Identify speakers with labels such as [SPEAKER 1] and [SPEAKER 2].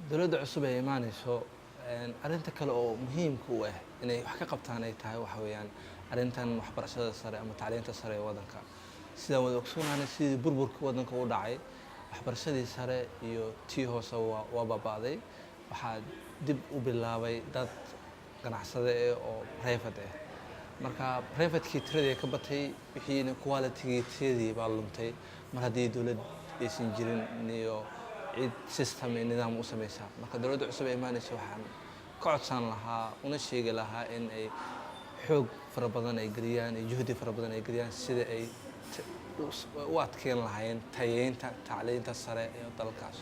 [SPEAKER 1] Dowladda cusub ee imaaneyso, arrinta kale oo muhiimka u ah inay wax ka qabtaan ay tahay waxa weeyaan arrintan waxbarashada sare ama tacliinta sare ee waddanka. Sidaan wada ogsoonahay, sidii burburka waddanka u dhacay, waxbarashadii sare iyo tii hoose waa baaba'day. Waxaa dib u bilaabay dad ganacsade eh oo private ah. Marka privatekii tiradii ka batay, wixiina qualitygii, tiyadii baa luntay. Mar haddii dowlad aysan jirin iyo cid system iyo nidaam u sameysa. Marka dowladda cusub ee imaaneysa waxaan ka codsan lahaa una sheegi lahaa in ay xoog fara badan ay geliyaan iyo juhdi fara badan ay geliyaan sida ay u adkeyn lahaayeen tayeynta tacliinta sare ee dalkaas.